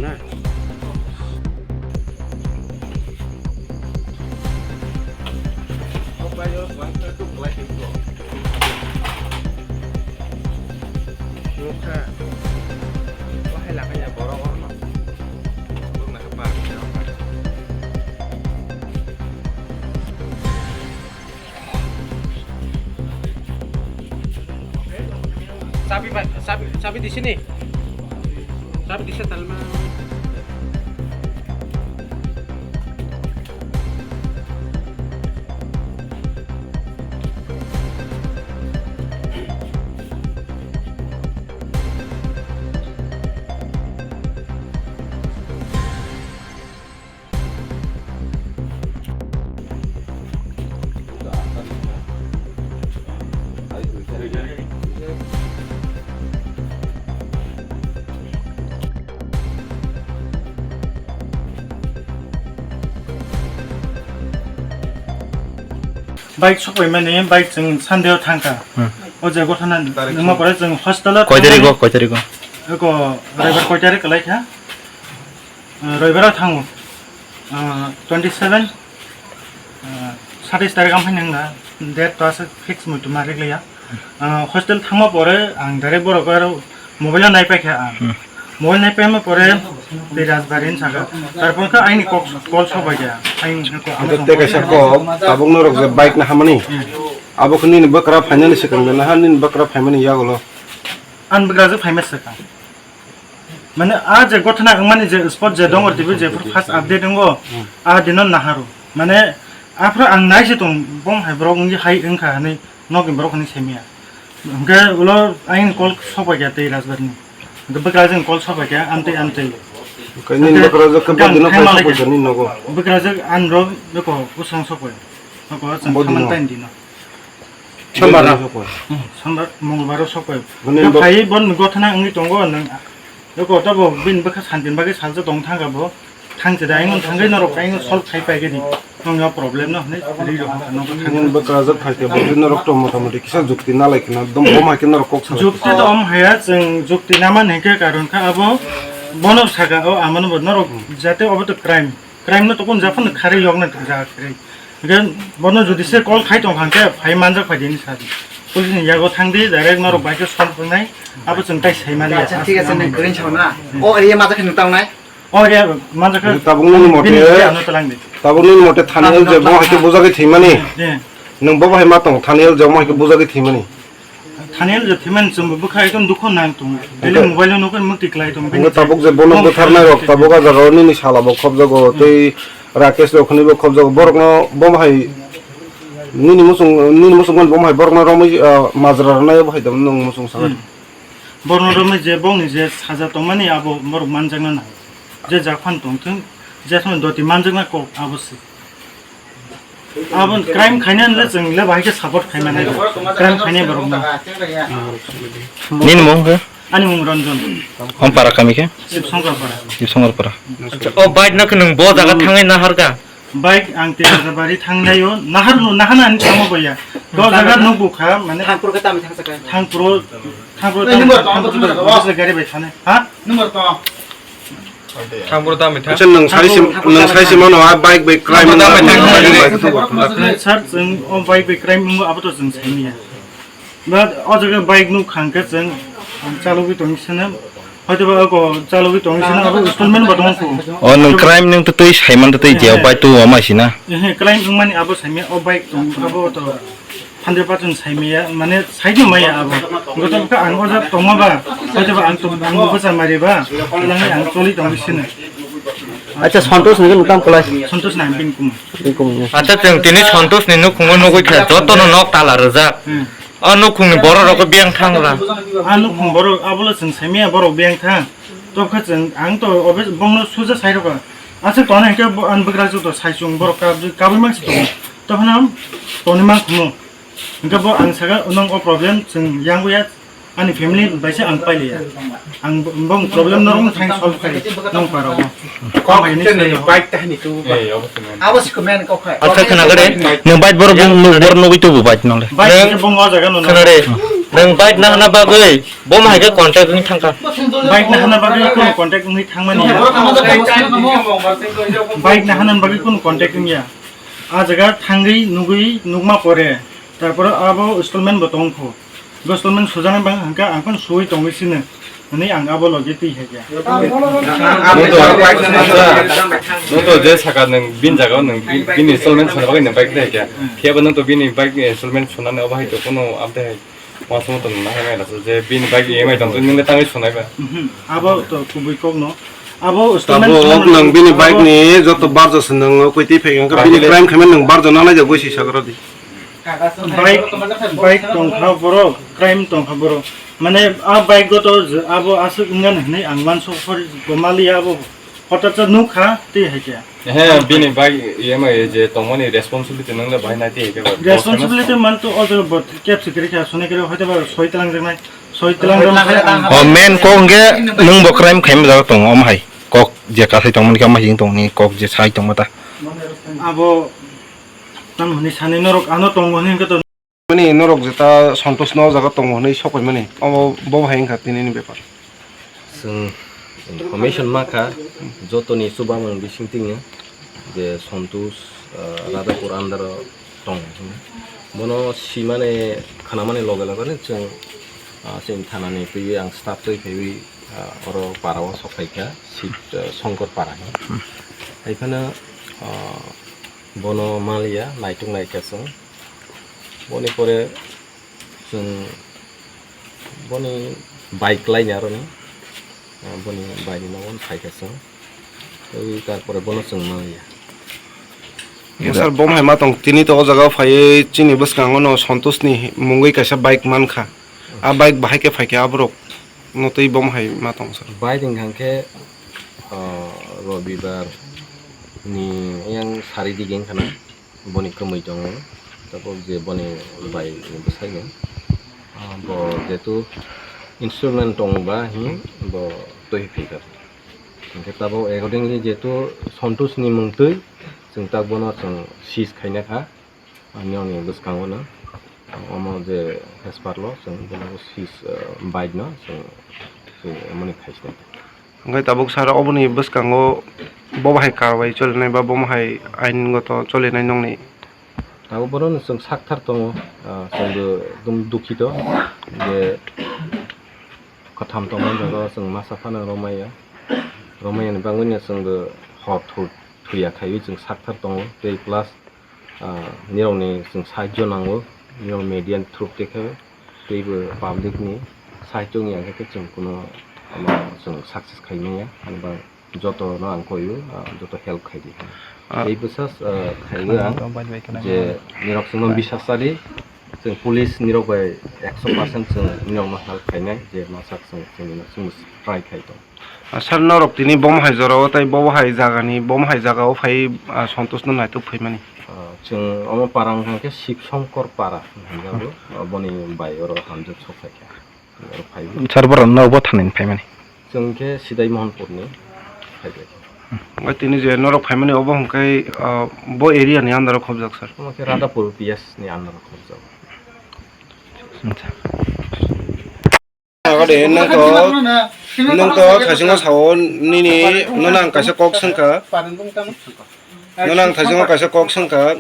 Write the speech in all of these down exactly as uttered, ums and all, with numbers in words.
Na. Nukha. Wahai lakanya borok orno. Nukna khe pa. Chabi ba, chabi, chabi di sini. Chabi di sini talma. Bike sokoi mani, bike chwng Sunday o thangkha. Hmm. O je gothana nangma pore chwng hostel o koi tarik o, thangmani. Koi tarik o? Eko Roibar koi tarik kwlai kha? Ah, Roibaro thango. Ah, twenty seven, ah, satais tarik ang phai nang da. Date to aswk fix muitu ma rik liya. Ah, hostel thangma pore ang direct borok aro mobile o nai paikha ang. Hmm. Mobile nai paima pore tei Rajbari ni saka. Tarpor kha aini kok call sok bai kha. Aini kok ama tei kaisa kok tabuk norok je bike na hamani. Hmm. Abo khe nini bwkra phainani swkang de naha nini bwkra phaimani yagulo. Ang bwkra je phaima swkang. Mane, a je gothana wngmani je spot je dongo, tei je first update wngo, hmm, a dino naharo. Mane, aphuru ang nai se tong, bom hai borok wngwi hai wngkha hinwi nokni borok hinwi saimaya. Hwnkhe ulo ayang call sopaikha tei Rajbari ni. Hwnkhe bwkrajwk call sopaikha, amtwi amtwi. Hwnkhe nini bwkrajwk khe bo dino phai sopaikha nini nogo? Bwkrajwk ang rok beko bwswng sopai. Noko chwng khamani taini dino. Sombar no? Hmm, sombar, mongolbar o sok pai. Bini bo phai bon gothana wngwi tongo nang. Eko to bo bini bwkha santin bagwi salsa tong thangkha bo. Thangse da, aingon thangwi norok aingon solve khai pai gedi. Nong yo problem no hne ri ro ha no thang. Nini bwkha jat khai ke bo norok to mota moti kisa jukti na lai khna dom bom hai ke norok kok sa. Jukti to om haya chwng jukti na man hike karon kha abo bono saka o amano bo norok jate obo to crime. Crime no tokon japhano kharwi yokna jaga kharwi. Hwnkhe bono jodi se call khai tong kha hwnkhe phai manjak phai dini sadi. Police ni yago thang di, direct norok bai khe sol tongnai. Abo chwng tai sai mani. Acha, thik ase, nwng kwrwi sao na? O area majak khe nwng tangnai? O area majak khe tabuk nini mote, bini ano talang di. Tabuk nini mote thani el je bo hai khe bujagwi thwimani. Eh. Nwng bo hai ma tong thani el je mo hai khe bujagwi thwimani. Thani el je thwimani chwngbo bwkha ekdom dukho nang tongo. Daily mobile o nukho mukti klai tongo. Tabuk je bono bwtharnai rok tabuk a jaga o nini sala bo khobjago tei Rakesh rok khwnwi bo khobjago. Borok no bo hai nini muchung nini muchung bo hai borok no romwi majra rwnai bo hai nwng muchung saka. Hmm. Borok no romwi je bongni je saja tongmani abo borok manjakna nang. Je jak phan tongthwng je phano doti manjakna kok abo se. Abo crime khainani le chwng le bahai khe support khai mannai. Crime khainai borok no. Nini mung khe? Ani mung Ranjan. Hom para kami khe? Sibsongkar para. Sibsongkar para. O bike no khe nwng bo jaga thangwi naharkha? Bike ang Tejabari thangnaio nahar no nahana ani thangma boya. Do jaga no bukha mane. Thangpro khe tami thangsa khe? Thangpro, thangpro tami thangpro gari bai thane. Ha? Number to. Thangpro tami thang. Acha nwng sai sim nwng sai sim ano a bike bai crime. Tamo tamo tamo tamo. Sir, chwng o bike bai crime wngbo abo to chwng saimanya. But o jaga bike nuk khang khe chwng chalogwi tong sene. Hoito ba ko chalogwi tong sene abo installment ba tong ko. O nwng crime nwng to twi saiman to twi je o bike to o mai sina. Ehe, crime wngmani abo saimya o bike tong abo to. Hundred percent saimaya, mane, saidi maya abo. Goto bwkha ang o jaga tongma ba, hoito ba ang tong, ang bwsa mari ba, nang ang choli tong sini. Acha, Santosh ni nuktam kolai. Santosh na bin kum. Bin kum ni. Acha, chwng tini Santosh ni nukhungo nugwi kha, joto no nok tala rwjak. Hmm. O nukhung ni borok rok biyang thang la. A nukhung borok, abo le chwng saimaya borok biyang thang. Tobkha chwng, ang to obe bongno suja sai rokha. Aswk tongna hinkhe bo, ang bwkrajwk to sai chwng borok kabwi, kabwi mangsi tongo. Tobhano toni mangkhumu. Hinkhe bo ang saka, nwng o problem chwng yang wngya, ani family bai se ang pailiya. Ang bo, bong problem norok thang solve khai, nong paro. Kok hai ni bike tahni tu. Abo si komen kok hai. Acha khna gade, nwng bike borok bong nuk borok nugwi tubu bike nole. Bike bong o jaga no. Khna de. Nwng bike nahana bagwi bo hai khe contact wngwi thangkha. Bike nahana bagwi kunu contact wngwi thangmani ya. Bike nahana bagwi kunu contact wngya. A jaga thangwi nugwi nukma pore. Tarpore abo installment bo tongkho. Installment sujaknai bang hwnkhe ang phano suwi tongwi sino. Hwnwi ang abo logi twi hai khe. Nwng to, nwng to je saka nwng bini jaga o nwng bi-, bini installment suna bagwi nwng bike twi hai khe. Phiya bo nwng to bini bike installment sunani obo hai to kunu amtwi hai. Uansukma tong nang hai mela se je bini bike E M I tong twi nwng le tangwi sunai ba. Mhm. Abo to kubui kok no. Abo statement Tabuk nang bini bike ni joto barja se nang koi twi phai ang bini Bike le crime khaimani nang barja nang lai ja goi si sagra di. Bike, bike tong kha borok, crime tong kha borok. Mane a bike go to je abo aswk wngya hinwi ang manso hor go maliya abo. Hotat sa nuk kha twi hai khe. He, bini bike E M I je tongmani responsibility nang le bahai nai twi hai khe ba. Responsibility man to o jaga bot kep se kiri kha, sone kiri hoite ba soi tlang jaknai, soi tlang jaknai. O main kok hwnkhe nwng bo crime khaima jaga tongo, omo hai. Kok je kasai tongmani khe omo hai tongni, kok je sai tongma ta. Abo tamo hwnwi sani norok ano tongo hwnwi hwnkhe to. Mani norok jeta Santosh no o jaga tongo hwnwi sok paimani. Omo bo hai wngkha tini ni bepar. Chwng information ma kha, jotoni chubamung bising tingya je Santosh, ah, Radhapur under o tongo hwnwi. Bono simani khnamani loge loge ni chwng, ah, chini thana ni twiwi ang staff twi phaiwi, ah, oro para o sok phai kha, sit, ah, Shankar para hwnwi. Hai phano, ah, bono maliya, naituk nai kha chwng. Boni pore chwng boni bike laini aroni, ah, boni baini nogo phai kha chwng. Tei tarpore bono chwng maliya. Sir, bom hai ma tong tini to o jaga o phaiwi chini bwskango no Santosh ni mungwi kaisa bike man kha. A bike bahai khe phai khe aborok no twi bom hai ma tong sir. Bike wngkha khe, ah, Robibar ni yang sari dige wngkha na. Boni kwmwi tongo, tabuk je boni bai ni bwsai no, ah, bo jetu instrument tong ba hi bo twi phi kha. Hingke tabuk accordingly jetu Santosh ni mung twi chwng tak bono chwng seize khaina kha, ani oni bwskango no omo je hespar lo chwng bono seize, ah, bike no chwng, chwng emoni khaisina. Hingke tabuk sir oboni bwskango bo bahai karwai cholinai ba bo hai aingoto cholinai nongni? Tabuk bono chwng sakthar tongo, ah, chwngbo ekdum dukhito je kwtham tongmani jaga o chwng masa phano romaya, romaya ni bagwi no chwngbo hor thu-, thuya khaiwi chwng sakthar tongo tei plus, ah, nirokni chwng sahajyo nango, nirok media ni through tei khe teibo public ni sahajyo wngya khe chwng kuno, ano, chwng success khai manya, ani bagwi joto no ang koio, ah, joto help khai di. Ah. Tei bwsa, ah, khaiwi ang je nirok chwngno bisas cha di, chwng police nirok bai ekso percent chwng nirokno help khainai je masa chwng, chwng, chwng try khai tong. Ah, sir, norok tini bo hai jora o tei bo hai jaga ni, bo hai jaga o phai, ah, Santosh no naituk phaimani? Ah, chwng omo para wngkha khe Shiv Shankar para hinjago, ah, boni bai oro hamjak sok phaikha. Oro phai. Sir, borok no bo thani phaimani? Chwng khe Sidai Mohanpur ni phaibai. Omo tini je norok phaimani obo hwnkhe, ah, bo area ni under o khobjak sir? Omo khe Radhapur P S ni under o khobjak. Acha. Agade nwng to, nwng to thaisingo sao nini, nono ang kaisa kok swngkha. Nono ang thaisingo kaisa kok swngkha.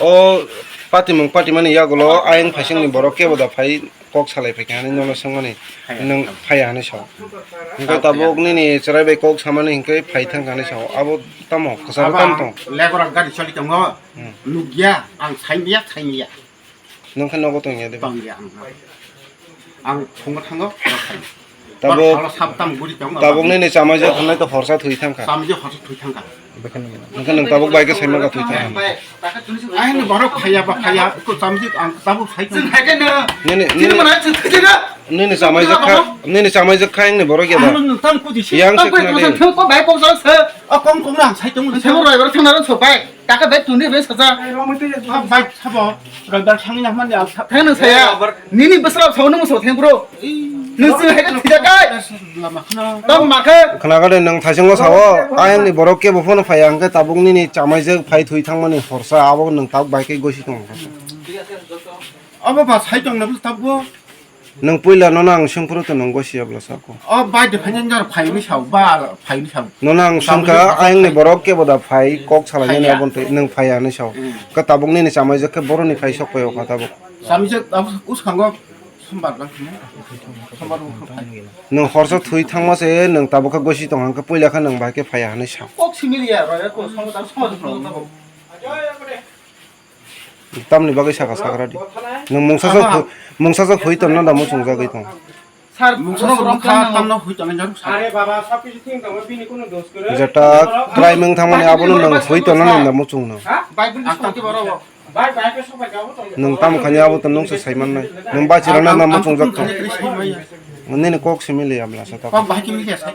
O patimung patimani yagulo ayang phaisingni borok kebo da phai kok salai phaikha hinwi nono swngmani, nwng phaiya hinwi sao. Hwnkhe tabuk nini chwrai bai kok samani hwnkhe phai thangkha hinwi sao. Abo tamo kwcharo tamo tong? Legorak gari choli tongo. Hmm. Nukya, ang saimya, saimya. Nwng khe nogo tongya de? Tongya ang. Ang phungo thango, oro thango. Tabuk, oro sab tam guri tongo, tabuk nini chamaijak hwnai to horsa thwi thangkha. Chamaijak horsa thwi thangkha. Hwnkhe nwng tabuk bai khe saimang kha thwi thangkha. Ai, ni borok phaiya ba phaiya, ko chamaijak ang tabuk sai tong. Nini, nini, nini chamaijak kha, nini chamaijak kha yang ni borok ya ba? Yang se khna de. Ko bai kok sa se. O kong kong ang sai tong. Sebo roi bar thangna rok sopai. Taka bai tuni bai saja. Bai sabo. Roibar thangwi nahmani ang sa-, thang nang saya. Nini bwsrok sao nung sao thang bro. Nung sing hai ka thija kai. Lama khna. Tong ma khe. Khna gade nang thaisingo sao. Ayang ni borok kebo phone phai ang khe tabuk nini chamai je phai thui thangmani horsa abo nang tabuk bai khe gosi tong. Abo ba sai tong na bus tabuk. Nwng puila nono ang swngphuru to nwng gosi ya bwla sako. O bai de phai nang jar phai ni sao, ba phai ni sao. Nono ang swngkha, ayang ni borok kebo da phai kok salai nani aboni twi nwng phai ya hinwi sao. Hmm. Ka tabuk nini chamai jak khe boroni phai sok pai o kha tabuk. Chamai jak tabuk uskango sombar lang thini. Sombar bo phai. Nwng horsa thwi thangma se nwng tabuk khe gosi tong hang khe puila khe nwng bai khe phai ya hinwi sao. Kok simili ya, ro ya ko sombar sombar. Tamni bagwi saka sagra di. Nwng mungsa sok, mungsa sok hoi tonna da muchung jagwi tong. Sir, mungsa sok wngkha tamno hoi tonna jaruk sa. Are baba, sab kichu thik tongo, bini kono dos kwrwi. Jeta crime wng thangmani abono nwng hoi tonna nang da muchung no. Bike bini sokti boro bo. Bike, bike sokti boro bo. Nwng tam khani abo to nwng se sai mannai. Nwng bachirana na muchung jak tong. Nini kok simi le amla sa ta. Kok bahai kimi le sai.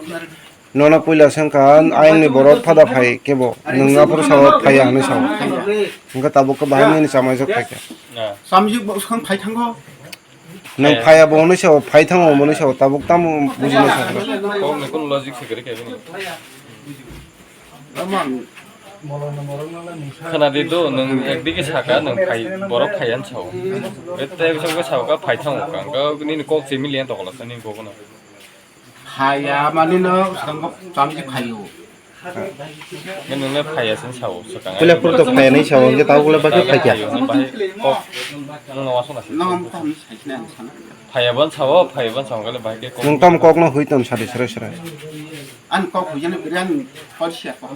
Nono puila se wngkha, ayang ni borok phada phai kebo, nwng aphuru sao phai ya hinwi sao. Hwnkhe tabuk khe bahai nini chamai jak phai kha. Chamai jak bo swkang phai thango. Nwng phai ya bo hinwi sao, phai thango hinwi sao, tabuk tamo buji nai sao. Kok ni kun logic se kwrwi khe bini. Khna di do, nwng ekdigi saka, nwng phai, borok phai ya hinwi sao. Tei bisa sao kha phai thango kha, wngkha nini kok se mili ya tokla sa nini kok no. Phaiya mani no swkang chamji phaio. Nini le phaiya sin sao swkang. Pula pura to phaiya nai sao, hwnkhe tabuk le bagwi phaikya. Bahai kok nwng no wasona se. Nwng am tam sai sina ang sana. Phaiya ban sao, phaiya ban sao, hwnkhe le bahai khe kok. Nwng tam kok no hui ton sari srai srai. An kok hui jani biri an kor sia kok.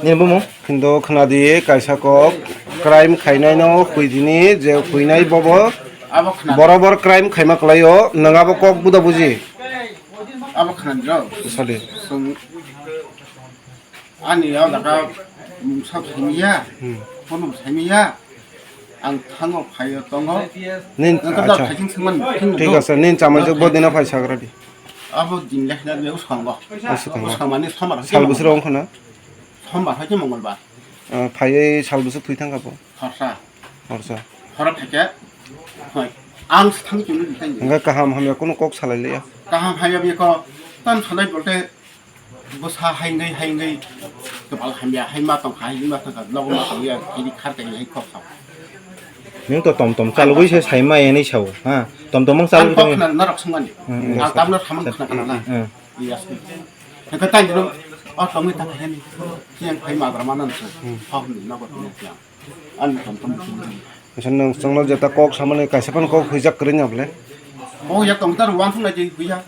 Nini bumung? Hindo khna di kaisa kok crime khainai no hwidini je hwinai bobo. Abo khna. Borobor crime khaima kwlaio, nwng abo kok buda buji. Abo khna di rok. Sadi. Sung. Ani o jaga mungsa khaimiya. Hmm. Kono khaimiya. Ang thango phaio tongo. Nin, nwng khe acha. Thik ase, nin chamai jok bo dina phai sagra di. Abo din le khna le uskango. Uskango. Uskango mani sombar. Sal bwswk wng khna? Sombar hai khe mongolbar. Ah, phaiwi sal bwswk thwi thang kha bo? Horsa. Horsa. Hora thake. Hoi. Ang se thang chini di thang. Hwnkhe kaham hamya kunu kok salai liya. Kaham hamya bi ko tam salai bolte bwsa haingwi haingwi kebal hamya hai ma tong kha, hai ma tong kha, nogo ma tong ya, hai khar kai hai kok sa. Nwng to tom tom chalugwi se sai ma ya hinwi sao, ha? Tom tom ang chalugwi tong. Ang kok khna narok sungmani. Hmm, hmm. Ang tamno samang khna khna na. Hmm. Iya sih. Nang kata jero, oh, tongwi ta kaya ni. Yang phai ma drama nan se. Hmm. Hok ni nogo tong ya. Ang tom tom. Masa nwng chwngno jeta kok samani kaisa phano kok huijak kwrwi nya bole? Oh, ya tong tar wang phung na je huijak.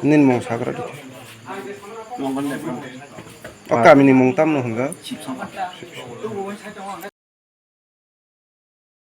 Nini mung sagra di. Mongol le. O kamini mung tamno hwnjak? Sipsong.